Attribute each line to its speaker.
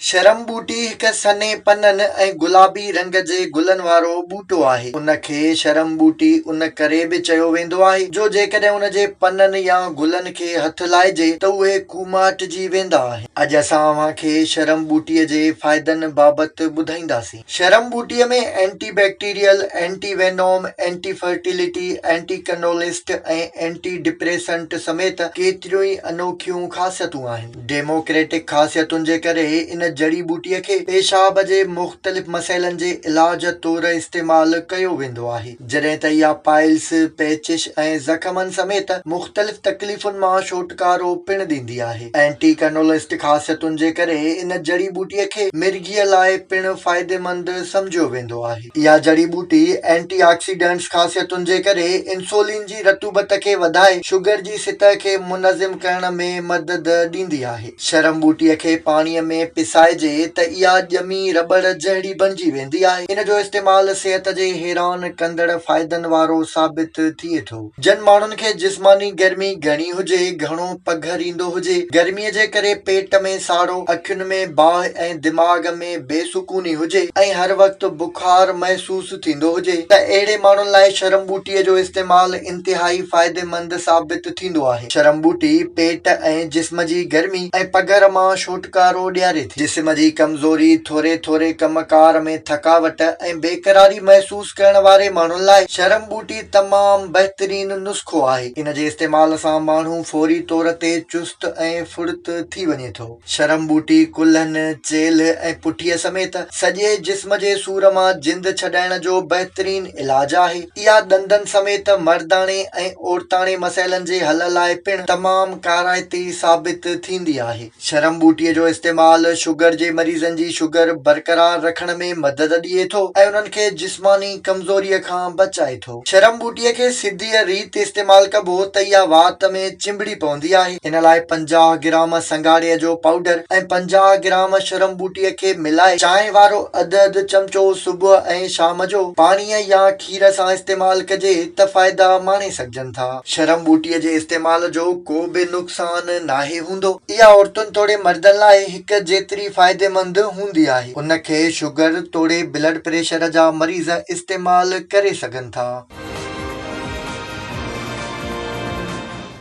Speaker 1: شرم ٻوٽي هڪ سنهي پنن ۽ گلابي رنگ جي گلن وارو ٻوٽو آهي. ان کي شرم ٻوٽي ان ڪري به چيو ويندو آهي جو جيڪڏهن ان جي پنن يا گلن کي هٿ لائجي ته اهي ڪوماٽجي ويندا آهن. اڄ اسان اوهان کي شرم ٻوٽي جي فائدن بابت ٻڌائينداسين. شرم ٻوٽي ۾ anti bacterial, anti venom, anti fertility, anti convulsant ۽ anti depressant سميت ڪيتريون ئي انوکيون خاصيتون آهن. ڊيموڪريٽڪ خاصيتن جي ڪري ان جڙي ٻوٽي کي پيشاب جي مختلف مسئلن جي علاج طور استعمال ڪيو ويندو آهي، جڏهن ته اها پائلز، پيچش ۽ زخمن سميت مختلف تڪليفن مان ڇوٽڪارو پڻ ڏيندي آهي. اينٽي ڪنولسٽ خاصيتن جي ڪري ان جڙي ٻوٽي کي مرگهي لاء پڻ فائديمند سمجهيو ويندو آهي. اها جڙي ٻوٽي اينٽي آڪسيڊنٽس خاصيتن جي ڪري انسولين جي رطوبت کي وڌائي شگر جي سطح کي منظم ڪرڻ ۾ مدد ڏيندي آهي. شرم ٻوٽي کي پاڻي ۾ پسائجي ته اها ڄمي رٻڙ جهڙي بڻجي ويندي آهي. ان جو استعمال صحت جي حيران ڪندڙ فائدن وارو ثابت ٿئي ٿو. جن ماڻهن کي جسماني گرمي گهڻي هجي، گهڻو پگهر ايندو هجي، گرمي جي ڪري پيٽ ۾ ساڙو، اکين ۾ باهه ۽ دماغ ۾ بي سڪوني هجي ۽ هر وقت بخار محسوس ٿيندو هجي ته اهڙي ماڻهن لاء شرم ٻوٽي جو استعمال انتهائي فائديمند ثابت ٿيندو آهي. شرم ٻوٽي پيٽ ۽ جسم جي گرمي ۽ پگهر مان ڇوٽڪارو ڏياري ٿي. جسم جي ڪمزوري، ٿوري ٿوري ڪم ڪار ۾ ٿڪاوٽ ۽ بيقراري محسوس ڪرڻ واري ماڻهن لاء شرم ٻوٽي تمام بهترين نسخو آهي. ان جي استعمال سان ماڻهو فوري طور تي چست ۽ ڦڙت ٿي وڃي ٿو. شرم ٻوٽي ڪلهن، چيلهه ۽ پٺيء سميت سڄي جسم جي سور مان جند ڇڏائڻ جو بهترين علاج آهي. اها ڏندن سميت مرداڻي ۽ عورتاڻي مسئلن جي حل لاء پڻ تمام ڪارائتي ثابت ٿيندي آهي. شرم ٻوٽي جو استعمال شگر جي مريضن جي شگر برقرار رکڻ ۾ مدد ڏئي ٿو ۽ انهن کي جسماني ڪمزوري کان بچائي ٿو. شرم ٻوٽي کي سڌيء ريت استعمال ڪبو ته اها وات ۾ چنبڙي پوندي آهي. ان لاء 50 گرام سنگهاڙي جو پائوڊر ۽ 50 گرام شرم ٻوٽي کي ملائي چانهه وارو اڌ اڌ چمچو صبح ۽ شام جو پاڻيء يا کير سان استعمال ڪجي ته فائدا ماڻي سگهجن ٿا. شرم ٻوٽي جي استعمال جو ڪو به نقصان ناهي هوندو. اها عورتن توڙي مردن لاء هڪ جيتري فائديمند هوندي آهي. ان کي شگر توڙي بلڊ پريشر جا مريض استعمال ڪري سگهن ٿا.